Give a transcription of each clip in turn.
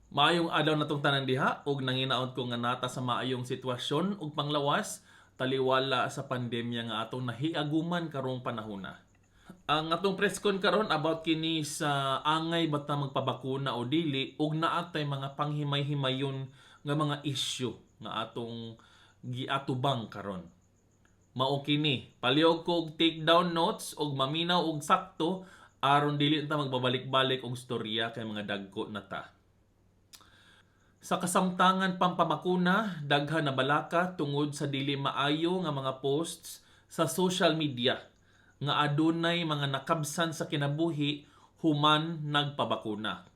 Maayong adlaw natong tanan diha ug nanginaot ko nga naa ta sa maayong sitwasyon ug panglawas taliwala sa pandemya nga atong nahiaguman karong panahona. Ang atong presscon karon about kini sa angay ba ta magpabakuna o dili ug naa tay mga panghimay-himayon nga mga issue nga atong giatubang karon. Mao kini, palihog ko og take down notes ug maminaw og sakto aron dili ta magbabalik-balik og storya kay mga dagko na ta. Sa kasamtangan pampabakuna, daghan na balaka tungod sa dili maayo nga mga posts sa social media nga adunay mga nakabsan sa kinabuhi human nagpabakuna.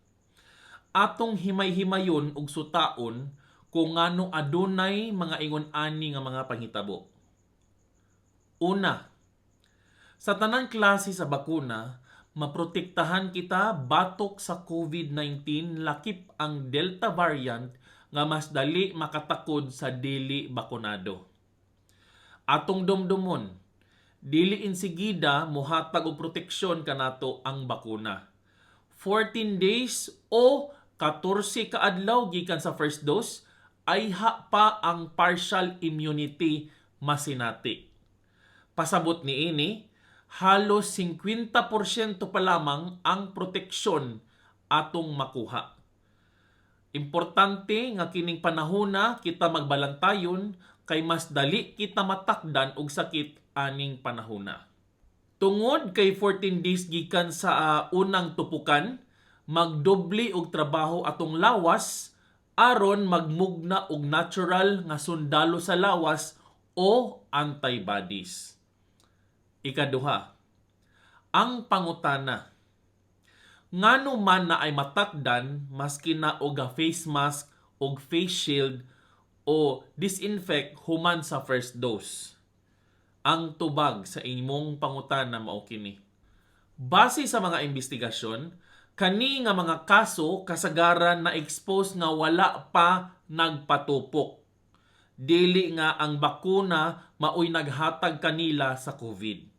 Atong himay-himayon ug sutaon kung ngano adunay mga ingon ani nga mga panghitabo. Una, sa tanan klase sa bakuna, maprotektahan kita batok sa COVID-19 lakip ang Delta variant nga mas dali makatakod sa dili bakunado. Atong dumdumon, dili insigida mohatag og proteksyon kanato ang bakuna. 14 days o 14 ka adlaw gikan sa first dose ayha pa ang partial immunity masinati. Pasabot niini, halos 50% pa lamang ang proteksyon atong makuha. Importante nga kining panahona kita magbalantayon kay mas dali kita matakdan og sakit aning panahona. Tungod kay 14 days gikan sa unang tupukan, magdoble og trabaho atong lawas aron magmugna og natural nga sundalo sa lawas o antibodies. Ikaduha, ang pangutana. Ngano man naay matakdan maski na og face mask og face shield o disinfect human sa first dose? Ang tubag sa imong pangutana mao kini. Base sa mga investigasyon, kani nga mga kaso kasagaran na expose nga wala pa nagpatupok. Dili nga ang bakuna maoy naghatag kanila sa COVID.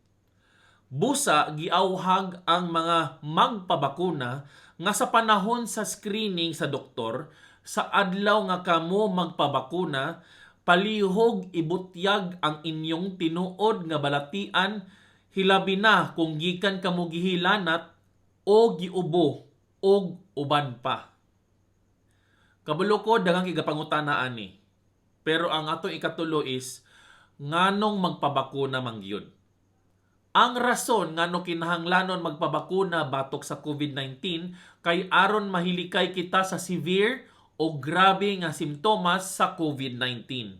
Busa giawhag ang mga magpabakuna nga sa panahon sa screening sa doktor sa adlaw nga kamo magpabakuna, palihog ibutyag ang inyong tinuod nga balatian, hilabi na kung gikan kamo gihilanat o giubo og uban pa. Kabalo ko daghang kigapangutana ani. Pero ang atong ikatulo is nganong magpabakuna man gyud. Ang rason ngano kinahanglanon magpabakuna batok sa COVID-19 kay aron mahilikay kita sa severe o grabe nga simptomas sa COVID-19.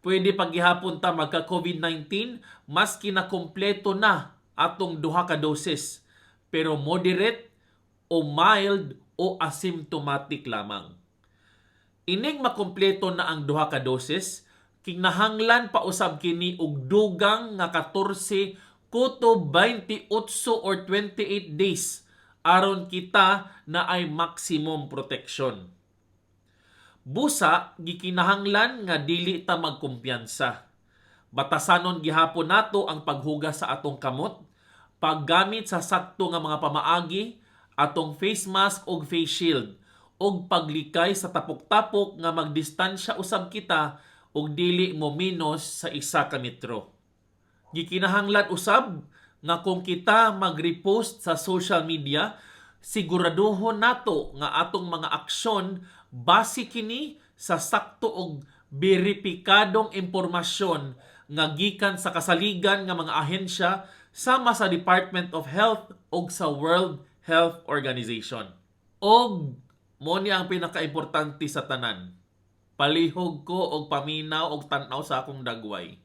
Pwede paggihapon ta magka COVID-19 maski na kompleto na atong duha ka doses, pero moderate o mild o asymptomatic lamang. Inig makumpleto na ang duha ka doses, kinahanglan pa usab kini og dugang nga 14 kutob 28 or 28 days aron kita naay maximum protection. Busa gikinahanglan nga dili ta magkumpiyansa. Batasanon gihapon nato ang paghugas sa atong kamot, paggamit sa sakto nga mga pamaagi, atong face mask ug face shield, ug paglikay sa tapok-tapok nga magdistansya usab kita ug dili mo menos sa 1 ka metro. Gikinahanglan usab nga kung kita mag-repost sa social media, siguraduhon nato nga atong mga aksyon base kini sa sakto og beripikadong impormasyon nga gikan sa kasaligan nga mga ahensya sama sa Department of Health ug sa World Health Organization. Og mao ni ang pinakaimportante sa tanan. Palihog ko og paminaw og tan-aw sa akong dagway.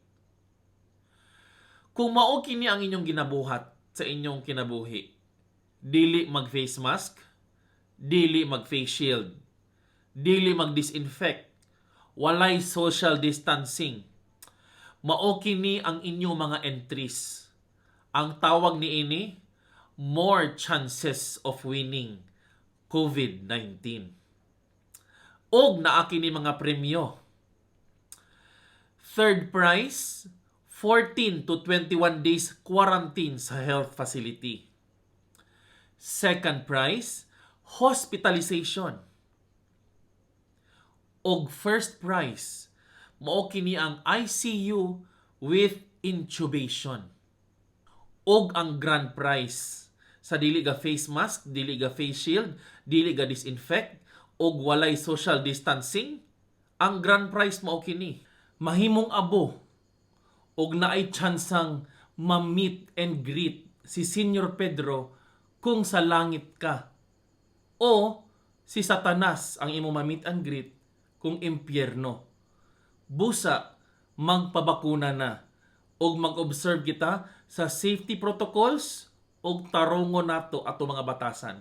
Kung mao kini ang inyong ginabuhat sa inyong kinabuhi, dili mag face mask, dili mag face shield, dili mag disinfect, walay social distancing, mao kini ang inyong mga entries. Ang tawag niini, more chances of winning COVID-19. Og naa kini mga premyo. Third prize, 14 to 21 days quarantine sa health facility. Second prize, hospitalization. Og first prize mao kini ang ICU with intubation. Og ang grand prize sa dili ga face mask, dili ga face shield, dili ga disinfect og walay social distancing, ang grand prize mao kini: mahimong abo og naay tsansang ma-meet and greet si Senior Pedro kung sa langit ka o si Satanas ang imo ma-meet and greet kung impyerno. Busa magpabakuna na og mag-observe kita sa safety protocols og tarongon nato ato mga batasan.